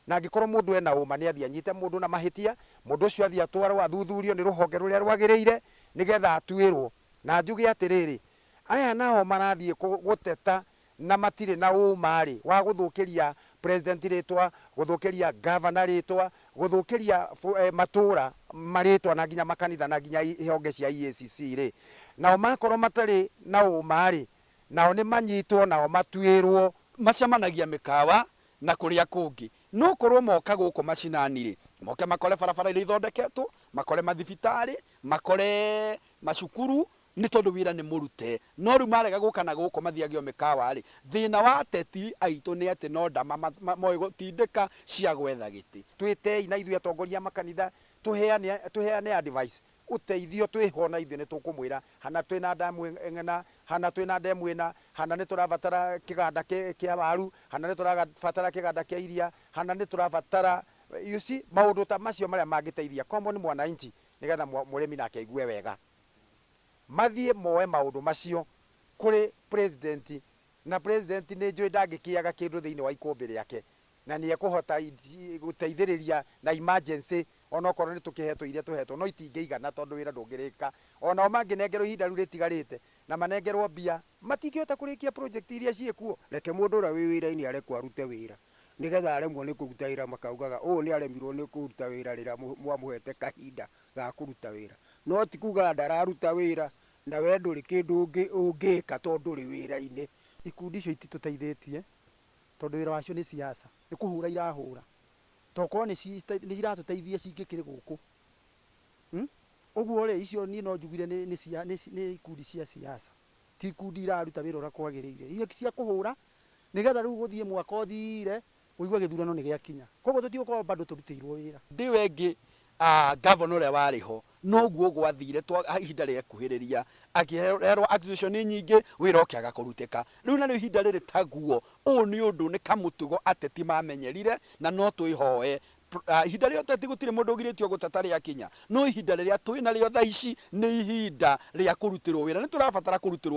Na angĩkorwo mũndũ ena ũma, nĩ athiĩ anyite mũndũ na mahĩtia, mũndũ ũcio athiĩ atwarwo athuthurio nĩ rũhonge rũrĩa rwagĩrĩire nĩgetha atuĩrwo. Na njuge atĩrĩrĩ, aya nao marathiĩ gũteta na matirĩ na ũma-rĩ, wa gũthũkĩria president rĩtwa, gũthũkĩria governor rĩtwa, gũthũkĩria matũra marĩtwa na nginya makanitha na nginya ihonge cia EACC-rĩ, nao makorwo matarĩ na ũma-rĩ, nao nĩ manyitwo nao matuĩrwo. Macemanagia mĩkawa na kũrĩa kũngĩ. No korwo moka gũkũ macinani-rĩ, moke makore barabara iria ithondeketwo, makore mathibitarĩ, makore macukuru, nĩ tondũ wĩra nĩ mũrute. No rĩu marega gũka na gũkũ mathiage o mĩkawa-rĩ, thĩna wa ateti aitũ nĩ atĩ no ndama moĩ gũtindĩka cia gwetha gĩtĩ. Twĩtei na ithuĩ atongoria a makanitha tũheane, tũheane advice, ũteithio twĩho na ithuĩ nĩ tũkũmwĩra hana twĩna ndamu ĩna, hana twĩna ndemu ĩna, hana nĩ tũrabatara kĩganda kĩa waru, hana nĩ tũrabatara kĩganda kĩa iria, hana nĩ tũrabatara, you see, maũndũ ta macio marĩa mangĩteithia common mwananchi nĩgetha mũrĩmi nake aigue wega. Mathiĩ moe maũndũ macio kũrĩ president, na president nĩ njũĩ ndangĩkĩaga kĩndũ thĩinĩ wa ikũmbĩ rĩake, na nĩ ekũhota gũteithĩrĩria na emergency onokorwo nĩ tũkĩhetwo iria tũhetwo, no itingĩigana tondũ wĩra ndũngĩrĩka. Onao mangĩnengerwo ihinda rĩu rĩtigarĩte na manengerwo mbia, matingĩhota kũrĩkia project iria ciĩkuo. Reke mũndũ ũrĩa wĩ wĩra-inĩ arekwo arute wĩra, nĩgetha aremwo nĩ kũruta wĩra makaugaga ũyũ nĩ aremirwo nĩ kũruta wĩra rĩrĩa mwamũhete kahinda ga kũruta wĩra. No ti kuga ndararuta wĩra na we ndũrĩ kĩndũ ũngĩka tondũ ndũrĩ wĩra-inĩ. Ikundi icio ititũteithĩtie tondũ wĩra wacio nĩ siasa, nĩ kũhũra irahũra. Tokorwo nĩ iratũteithia cingĩkĩrĩ gũkũ. Ũguo rĩ, icio niĩ no njugire nĩ ikundi cia siasa, ti ikundi iraruta wĩra ũrĩa kwagĩrĩire. Iria cia kũhũra nĩgetha rĩu gũthiĩ mwaka ũthire ũigue gĩthurano nĩ gĩakinya. Koguo tũtigũkorwo bado tũrutĩirwo wĩra. Ndĩ ĩyo ĩngĩ, gavana ũrĩa warĩ ho noguo gwathire ihinda rĩekuhĩrĩria akĩherwo accusation nyingĩ, wĩra ũkĩaga kũrutĩka. Rĩu narĩo ihinda rĩrĩ taguo, ũũ nĩ ũndũ nĩ kamũtugo ateti mamenyerire na no twĩhoe ihinda rĩa ũteti gũtirĩ mũndũ ũgirĩtio gũteta rĩakinya, no ihinda rĩrĩa twĩ narĩo thaa ici nĩ ihinda rĩa kũrutĩrwo wĩra. Nĩ tũrabatara kũrutĩrwo.